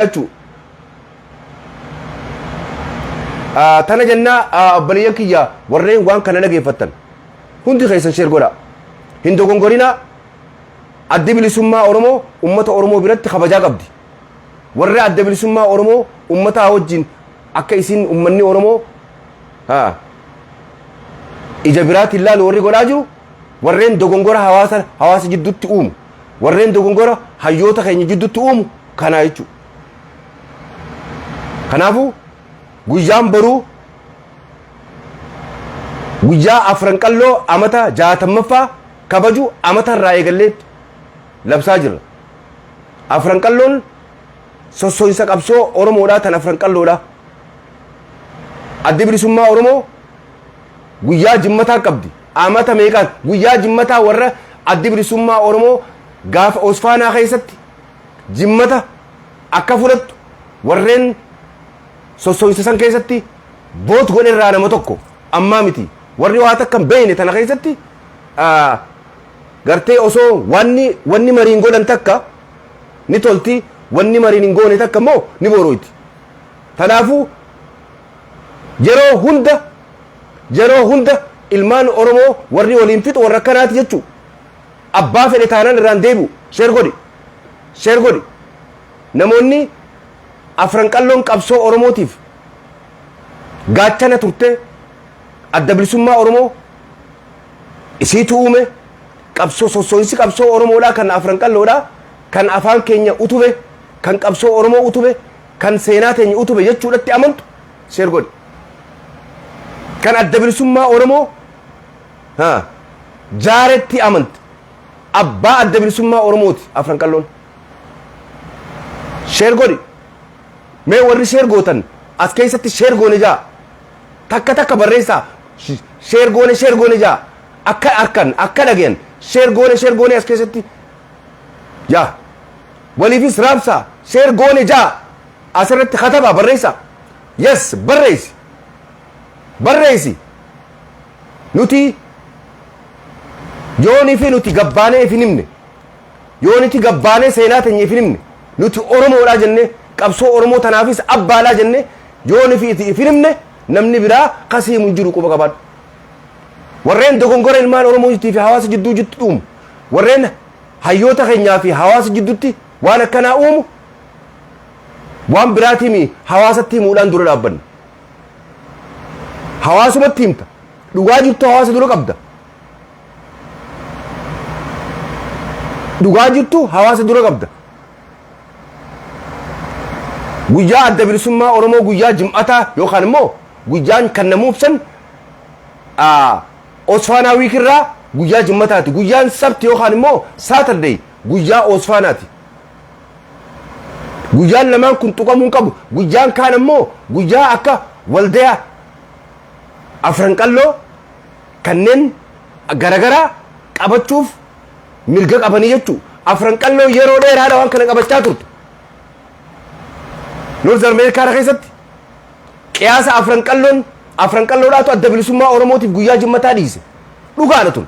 Jechuudha. Tana jennaa, obboleeyyan kiyya, warreen waan kana dhageeffattan hundi keessan share godhaa. Hin dogongorinaa. Addi Bilisummaa Oromoo uummata Oromoo biratti kabajaa qabdi. Warri Adda Bilisummaa Oromoo uummataa wajjin akka isin uummanni Oromoo ija biraatiin ilaalu warri godhaa jiru, warreen dogongora hawaasa jidduutti uumu, warreen dogongora hayyoota keenya jidduutti uumu kanaa jechuudha. Kanaafuu guyyaan boruu guyyaa Afran Qalloo amata 60ffaa kabaju amata irraa eegallee labsaa jirra. Afran Qalloon sossoinsa qabsoo Oromoodhaa tan Afran Qalloodha. Addi Bilisummaa Oromoo guyyaa jimmataa qabdi. Amata meeqaan guyyaa jimmataa warra Addi Bilisummaa Oromoo gaafa Osfaanaa keessatti jimmata akka fudhattu warreen sossoinsa san keessatti vote godhe irraa nama tokko ammaa miti. Warri waa takka hin beekne tana keessatti gartee osoo wanni mariin godhan takka ni tolti, wanni mariin hin goone takka immoo ni booroyti. Kanaafuu yeroo hunda ilmaan Oromoo warri waliin fixu warra akkanaati jechuu. Abbaa fedhe taanaan irraan deebi'u. Share godhi. Share godhi. Namoonni Afran Qalloon qabsoo Oromootiif gaachana turte, Adda Bilisummaa Oromoo isiitu uume, qabsoo sossoinsi qabsoo Oromoodhaa kan Afran Qalloodhaa, kan afaan keenya utube, kan qabsoo Oromoo utube, kan seenaa teenya utube jechuudhatti amantu share godhi. Kan Adda Bilisummaa Oromoo jaaretti amantu, abbaa Adda Bilisummaa Oromooti Afran Qalloon. Share godhi. Mee warri share gootan as keessatti share goone jaa. Takka takka barreessaa. Share goone, share goone jaa. Akka harkan akka dhagayan share goone, share goone as keessatti jaa. Waliifis raabsaa, share goone jaa. Asirratti katabaa, barreessaa. Yes, barreessi. Barreessi. Nuti yoonii fi nuti gabbaanee if hin himne, yoo nuti gabbaanee seenaa teenya if hin himne, nuti Oromoodhaa jenne, qabsoo Oromoo tanaafis abbaadhaa jenne yoo nuti if hin himne, namni biraa kasii himu hin jiru, quba qabaadhu. Warreen dogongora ilmaan Oromootii fi hawaasa jidduu jirtu uumu, warreen hayyoota keenyaa fi hawaasa jidduutti waan akkanaa uumu, waan biraatiin hawaasatti himuudhaan dura dhaabbanna. Hawaasumatti himta. Dhugaa jirtu hawaasa dura qabda. Dhugaa jirtu hawaasa dura qabda. Guyyaa Adda Bilisummaa Oromoo guyyaa jim'ataa yookaan immoo guyyaan kan namuuf san Osfaanaa week irraa guyyaa jimmataati. Guyyaan sabti yookaan immoo Saturday guyyaa Osfaanaati. Guyyaan lamaan kun tuqamuu hin qabu. Guyyaan kaan immoo guyyaa akka waldayaa Afran Qalloo kanneen garagaraa qabachuuf mirga qabanii jechuudha. Afran Qalloo yeroo dheeraadha waan kana qabachaa turte. North Ameerikaa keessatti qiyaasa Afran Qalloon, Afran Qalloodhaatu Adda Bilisummaa Oromootiif guyyaa jimmataa dhiise. Dhugaadha tun.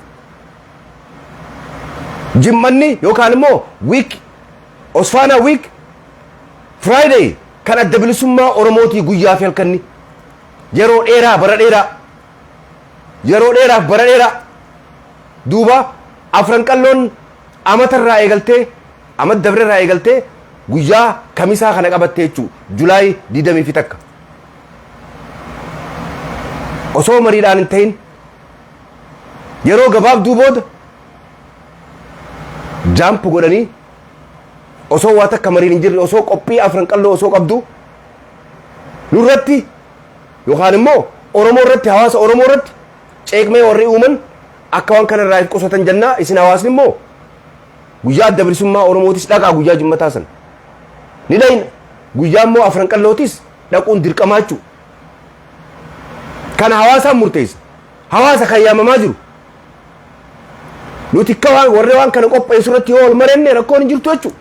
Jimmanni yookaan immoo week Osfaanaa week Friday kan Adda Bilisummaa Oromootii guyyaa fi halkanni yeroo dheeraa, bara dheeraa, yeroo dheeraaf bara dheeraa. Duuba Afran Qalloon amatarraa eegaltee, amat dabrerraa eegaltee guyyaa kamisaa kana qabattee jechuu, July 21. Osoo mariidhaan hin ta'in yeroo gabaabduu booda jump godhanii, osoo waa takka mariin hin jirre, osoo qophii Afran Qalloo osoo qabdu, nurratti yookaan immoo Oromoo irratti, hawaasa Oromoo irratti ceeqmee warri uuman akka waan kanarraa if qusatan jennaa. Isin hawaasni immoo guyyaa Adda Bilisummaa Oromootis dhaqaa, guyyaa jimmataa san ni dhayina, guyyaa immoo Afran Qallootis dhaquun dirqamaa jechuudha. Kana hawaasaan murteessa. Hawaasa kan yaamamaa jiru. Nuti akka waan warri waan kana qopheessu irratti yoo wal marenne rakkoon hin jirtu jechuudha.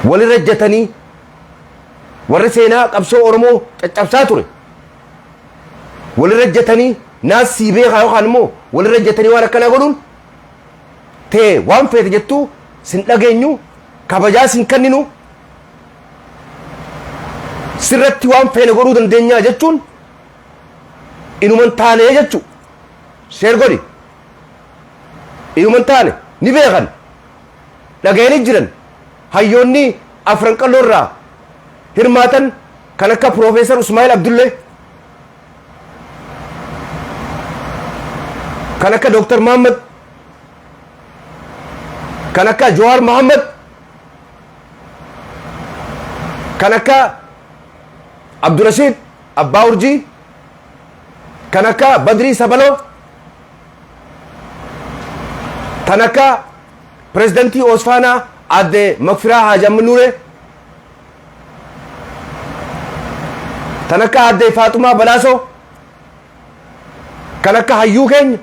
Walirra ejjetanii warri seenaa qabsoo Oromoo caccabsaa ture. Walirra ejjetanii naas sii beekaa yookaan immoo walirra ejjetanii waan akkanaa godhuun ta'e waan feete jettuu sin dhageenyu. Kabajaa sin kenninu, sirratti waan feene godhuu dandeenyaa jechuun inuman taanee jechuu. Share godhi. Inuman taane ni beekan, dhagayanii jiran. Hayyoonni Afran Qalloo irraa hirmaatan kan akka Piroofeesar Usmaa'il Abdullee, kan akka Dooktar Mahammad, kan akka Jawaar Mahammad, kan akka Abdurashiid Abbaa Urjii, kan akka Badrii Sabaloo, kan akka pirezidantii Oosfaanaa aadde Makfiraa Haaji Ammanuuree, kan akka aadde Faaxumaa Balaasoo, kan akka hayyuu keenya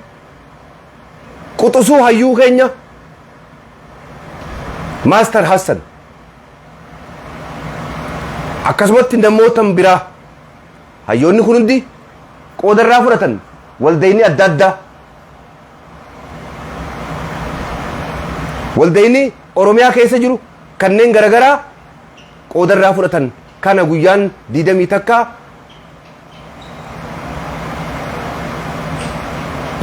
quxusuu, hayyuu keenya Maastar Hassan, akkasumatti namoota biraa, hayyoonni kun hundi qooda irraa fudhatan. Waldayni adda addaa, waldayni Oromiyaa keessa jiru kanneen garagaraa qooda irraa fudhatan. Kana guyyaan 21,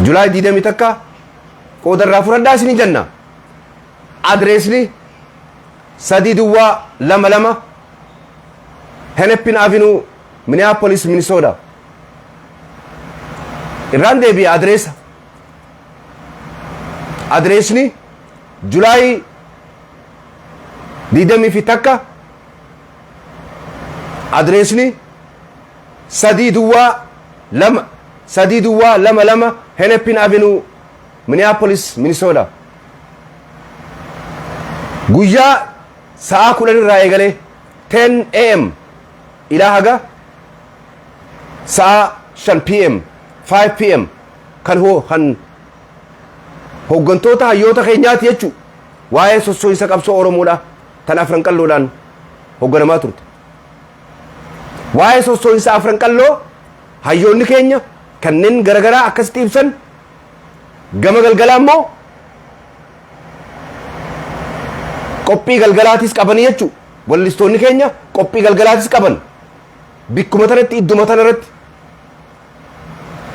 July 21, qooda irraa fudhadhaa isinii jenna. Adreesni 3022 Hennepin Avenue, Minneapolis, Minnesota. Irraan deebi'e adreesa. Adreesni July 21, adreesni 3022 Hennepin Avenue, Minneapolis, Minnesota. Guyyaa sa'a 10 irraa eegalee, 10 a.m. ilaa haga sa'a 5 p.m., 5 p.m., kan hoo kan hooggantoota hayyoota keenyaati jechuu. Waa'ee sossoo'insa qabsoo Oromoodha tan Afran Qalloodhaan hoogganamaa turte. Waa'ee sossoo'insa Afran Qalloo hayyoonni keenya kanneen garagaraa akkasitti ibsan. Gama galgalaa immoo qophii galgalaatis qabanii jechuu. Wallistoonni keenya qophii galgalaatis qaban. Bikkuma tanatti, idduma tana irratti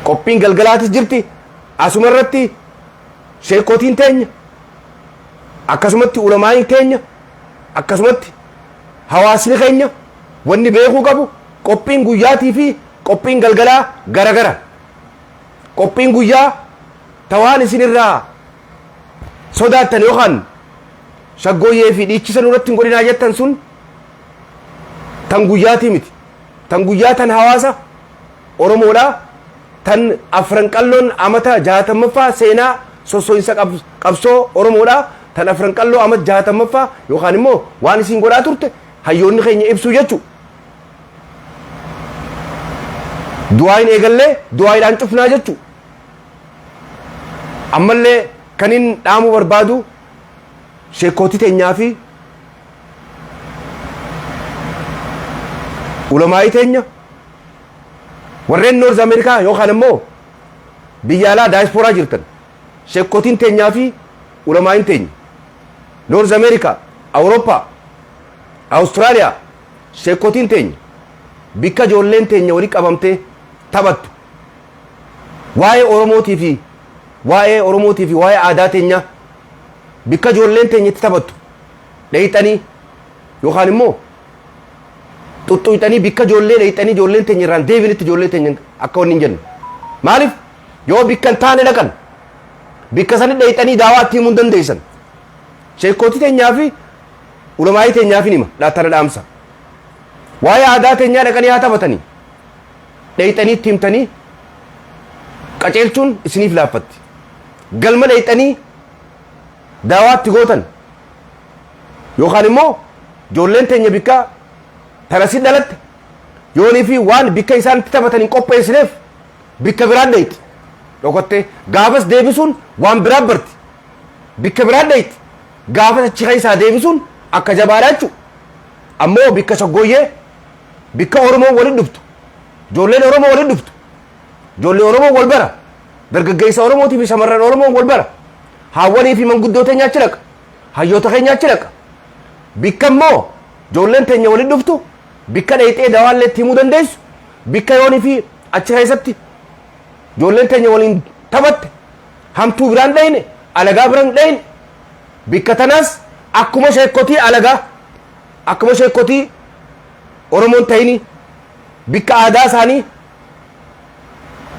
qophiin galgalaatis jirti. Asuma irratti sheekotiin teenya, akkasumatti ulamaa'iin teenya, akkasumatti hawaasni keenya wanni beekuu qabu, qophiin guyyaatii fi qophiin galgalaa garagara. Qophiin guyyaa tawaan isin irraa sodaattan yookaan shaggooyyee fi dhiichisa nurratti hin godhinaa jettan sun tan guyyaatii miti. Tan guyyaa tan hawaasa Oromoodha. Tan Afran Qalloon amata 60ffaa, seenaa sosso'insa qabsoo Oromoodha. Tan Afran Qalloo amata 60ffaa yookaan immoo waan isin godhaa turte hayyoonni keenya ibsuu jechuu. Du'aayin eegallee du'aayiidhaan cufnaa jechuu. Ammallee kanin dhaamuu barbaadu sheekootii teenyaa fi ulamaa'ii teenya warreen North America yookaan immoo biyya alaa daayispooraa jirtan, sheekotiin teenyaa fi ulamaa'iin teenya North America, Awurooppaa, Awustiraaliyaa, sheekotiin teenya bikka ijoolleen teenya walii qabamtee taphattu, waa'ee Oromootii fi waa'ee aadaa teenyaa bikka ijoolleen teenya itti taphattu dheeyxanii yookaan immoo xuxxuyxanii, bikka ijoollee dheeyxanii ijoolleen teenya irraan deebinitti ijoollee teenya akka wanni hin jennu. Maaliif yoo bikka hin taane dhaqan, bikka sani dheeyxanii daawaa itti himuu hin dandeessan. Sheekootii teenyaa fi ulamaayii teenyaaf hin hima tana dhaamsa. Waa'ee aadaa teenyaa dhaqanii haa taphatanii, dheeyxanii itti himtanii qaceelchuun isiniif laaffatti. Galma dheeyxanii daawaa itti gootan yookaan immoo ijoolleen teenya bikka tanasi dhalatte yoonii fi waan bikka isaan itti taphatan hin qopheessineef bikka biraan dheeyxi dhokottee, gaafas deebisuun waan biraan barti. Bikka biraan dheeyxi, gaafas achi keessaa deebisuun akka jabaadha jechuudha. Ammoo bikka shaggooyyee, bikka Oromoon waliin dhuftu, ijoolleen Oromoo waliin dhuftu, ijoollee Oromoo wal bara, dargaggeessa Oromootii fi shamarran Oromoo wal bara, haawwanii fi manguddoo teenya achi dhaqa, hayyoota keenya achi dhaqa. Bikka immoo ijoolleen teenya walitti dhuftu, bikka dheeyxee dawaallee itti himuu dandeessu, bikka yoonii fi achi keessatti ijoolleen teenya waliin taphatte, hamtuu biraan dheyne, alagaa biraan dheyne, bikka tanaas akkuma sheekotii alagaa, akkuma sheekotii Oromoon ta'ini, bikka aadaa isaanii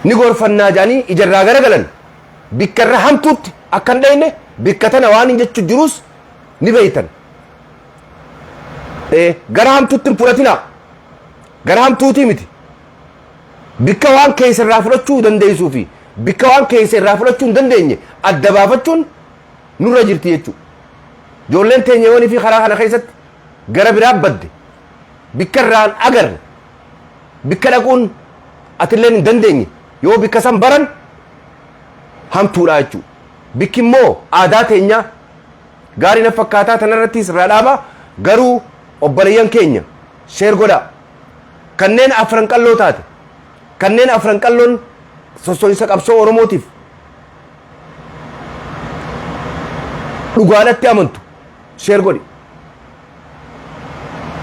ni gorfannaa jedhanii ijarraa garagalan, bikka irra hamtuutti akka hin dheyne, bikka tana waan hin jechu jirus ni beeytan. Gara hamtuutti hin fudhatinaa. Gara hamtuutii miti. Bikka waan keessa irraa fudhachuu dandeessuu fi bikka waan keessa irraa fudhachuu hin dandeenye adda baafachuun nurra jirti jechuudha. Ijoolleen teenya yoonii fi karaa kana keessatti gara biraa badde, bikka irraan agarre, bikka dhaquun atilleen hin dandeenye, yoo bikka san baran hamtuudha jechuudha. Bikki immoo aadaa teenyaa gaarii na fakkaataa tanarrattis irraa dhaaba. Garuu obboleeyyan keenya, share godhaa. Kanneen Afran Qalloo taate, kanneen Afran Qalloon sosso'insa qabsoo Oromootiif dhugaadhatti amantu, share godhi.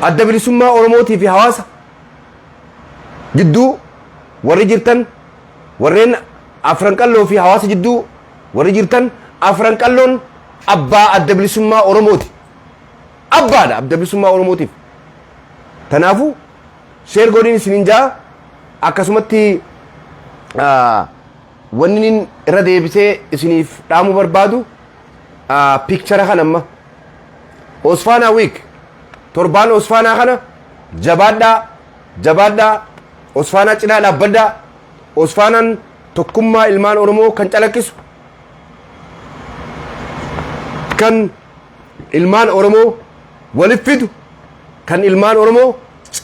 Adda Bilisummaa Oromootii fi hawaasa jidduu warri jirtan, warreen Afran Qalloo fi hawaasa jidduu warri jirtan, Afran Qalloon abbaa Adda Bilisummaa Oromooti. Abbaadha Adda Bilisummaa Oromootiif. Kanaafuu share godhiin isiniin jaa. Akkasumatti wanni inni irra deebisee isiniif dhaamuu barbaadu, picture kana amma Osfaanaa week, torbaan Osfaanaa kana jabaadhaa, jabaadhaa, Osfaanaa cinaa dhaabbadhaa. Osfaanaan tokkummaa ilmaan Oromoo kan calaqqisu, kan ilmaan Oromoo walif fidu, kan ilmaan Oromoo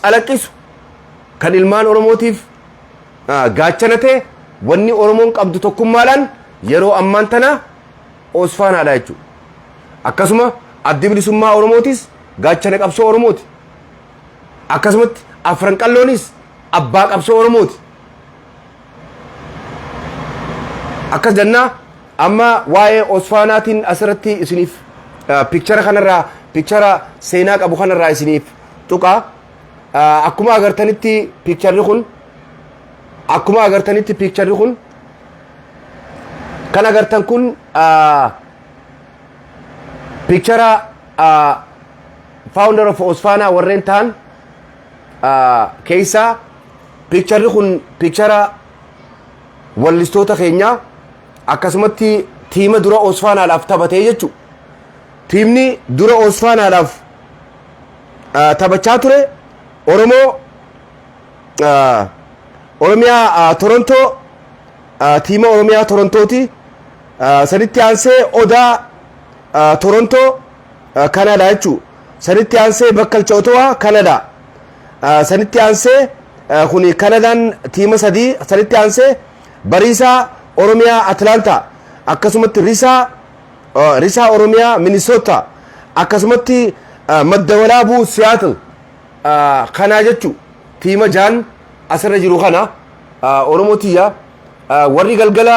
calaqqisu, kan ilmaan Oromootiif gaachana ta'e, wanni Oromoon qabdu tokkummaadhaan yeroo ammaan tana Osfaanaadha jechuudha. Akkasuma Addi Bilisummaa Oromootis gaachana qabsoo Oromooti. Akkasumatti Afran Qalloonis abbaa qabsoo Oromooti. Akkas jennaa. Amma waa'ee Osfaanaatiin asirratti isiniif picture kanarraa, picture seenaa qabu kanarraa isiniif tuqaa. Akkuma agartanitti pictureri kun, akkuma agartanitti pictureri kun kan agartan kun picture founder of Osfaanaa warreen ta'an keessaa pictureri kun picture wallistoota keenyaa, akkasumatti tiima dura Osfaanaadhaaf taphatee jechuudha. Tiimni dura Osfaanaadhaaf taphachaa ture Oromoo Oromiyaa Torontoo, tiima Oromiyaa Torontooti. Sanitti aansee Odaa Torontoo Kanadaa jechuudha. Sanitti aansee Bakkalcha Otowaa Kanadaa. Sanitti aansee kuni Kanadaan tiima sadii. Sanitti aansee Bariisaa Oromiyaa Atlaantaa, akkasumatti Risaa Oromiyaa Minnesota, akkasumatti Madda Walaabuu Seattle kanaa jechuudha. Tiima jaan asirra jiru kana, Oromoo tiyya, warri galgala